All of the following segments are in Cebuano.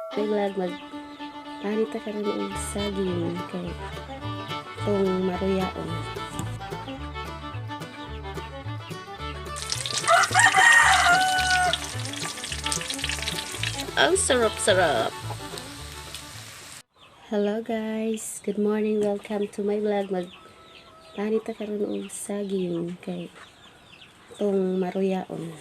May vlog mag panita karon og saging kay tong maruyaon. Ang sarap-sarap. Hello guys, good morning. Welcome to my vlog. Mag panita karon og saging kay tong maruyaon.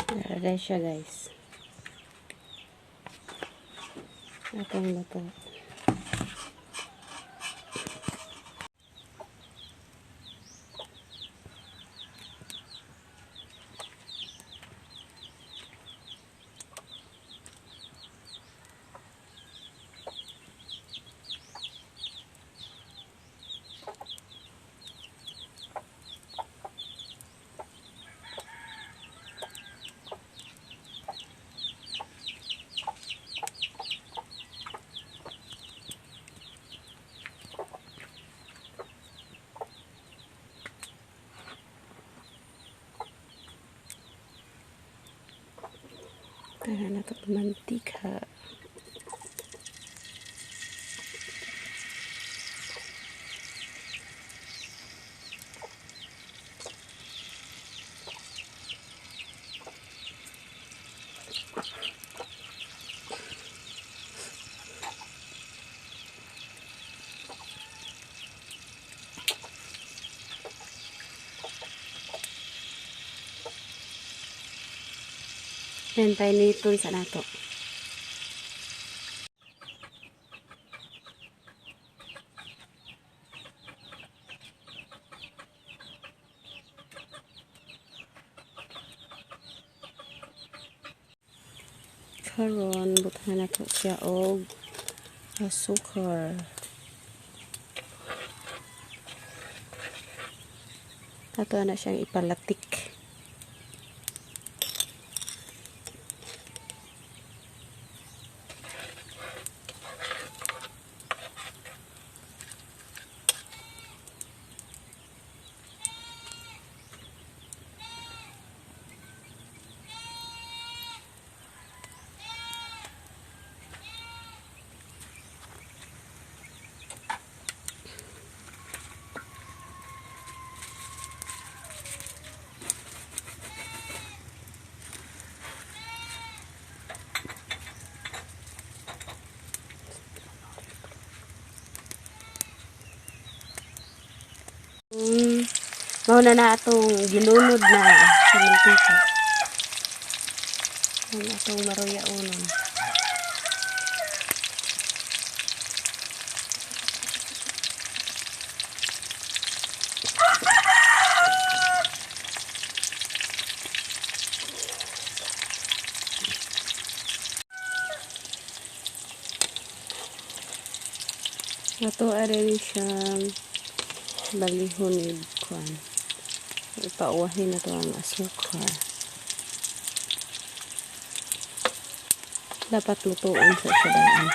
Nalagay siya, guys. Atong luto. Kaya na ito mantika. Yan, painiton sa nato. Karon, butangan nato siya og asukar. Ato na siyang ipalatik. Mao na na atong gilunod na sa mantika. Ang atong maruya-unon. Ato rin siyang balihon kuan. Ipauwahin na to ang asukar. Dapat lutuan sa siya daan.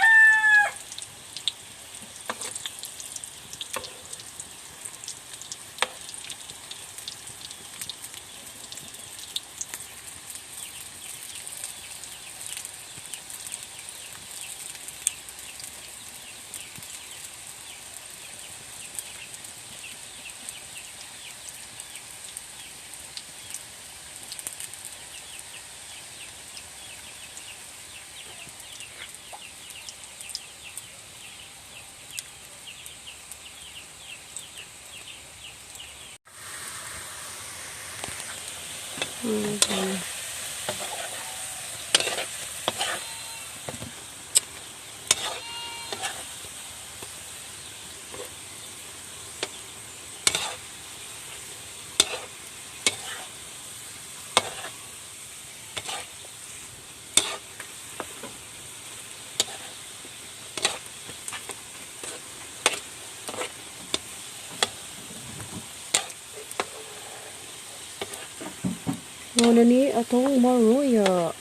Okay. Muna ni atong maruya.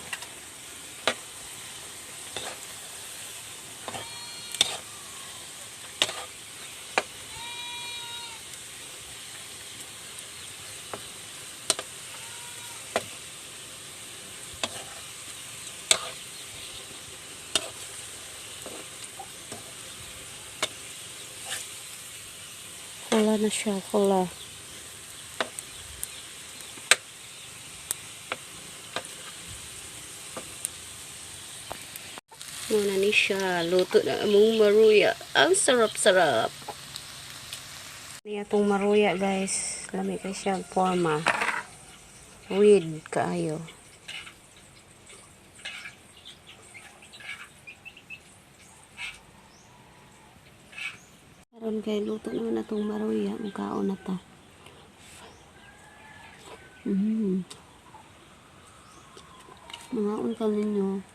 Kula na siya, kula. Muna ni siya, luto na among maruya. Ang sarap-sarap. Niya atong maruya, guys. Lami kay siya forma. Red kaayo. Karon kay luto naman atong maruya, mukaon na ta. Mangaon ka ninyo.